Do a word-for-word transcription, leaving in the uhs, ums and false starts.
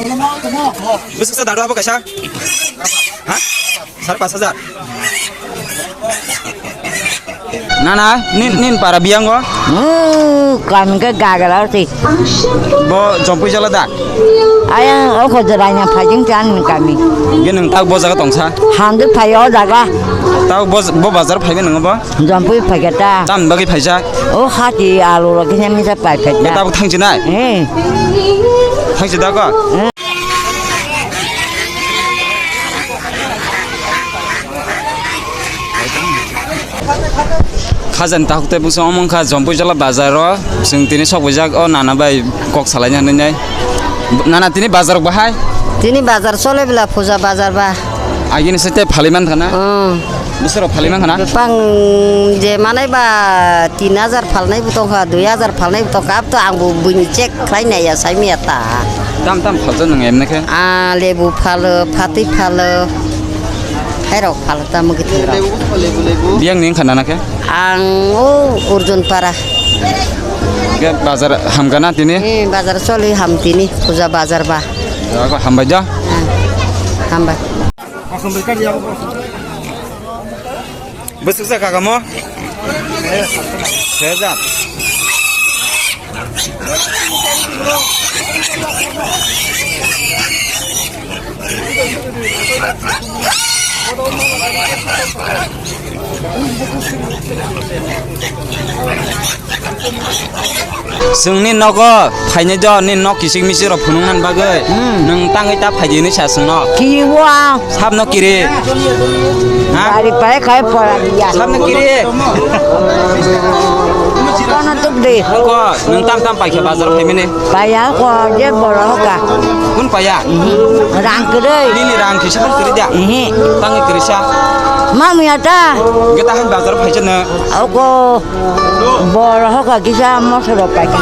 Bwswk sa dado abo kaisa? Ha? Sare pash hajar. Nana, nin, nin para biyango? Hmm, kami ke gagala si. Bo Jompui jala da? Ayang, o ko jeraina phajing chan kami. Ge nang tak bo jaga tongsa? Handu phayo jaga. Tak bo, bo bazar phaibe nang bo? Jompui phai khe ta. Tam bagwi phaijak? O hati alu rok khe misa pai phai ta. Tabuk thangsinai? Eh. Thangsi da ko? Eh. Khajani takhuk tei bwswk omo wngkha Jompui jala bazar o. Chwng tini sok buijak o nana bai kok salaina hinwi nai. Nana tini bazar rok bahai? Tini bazar chole bwla puja bazar ba. Agini se tei phalwi man khana? Hmm. Bwswk rok phalwi man khana? Bwpang je manai ba tin hajar phalnai bo tongkha, dui hajar phalnai bo tongkha, ab to ang bo buini check khlai nai ya, sai maya ta. Tam tam phalto nwng emne khe? Ah, lebu phalo, phatwi phalo, hai rok phalo ta mugi thang rok. Biyang ni wngkha nana khe? Ang o Urjun para. Khe bazar hamkha na tini? Eh, bazar choli ham tini, puja bazar ba. Hambai da? Ah, hambai. Bwswk sa kaka mo? Sejak. Chwngni nogo phainai do, nini nok kisik misik rok phunuknani bagwi. Hmm. Nwng tangwi ta phaidi hinwi sa chwngno. Kiwo ang. Sabno kiri. Ha? Gari pai khai pora diya. Sabno kiri. Kono tuk de. Ko, nwng tam tam paikha bazar phaimani? Paya ko je boro hoka. Kun paya? Mhm. Rang kwrwi. Nini rang kisa kun kwrwi da? Ihi. Tangwi kwrwi sa. Mamu ya ta. Geta han bazar phaijana. Oko. Bor hoka kisa mosoro paikha.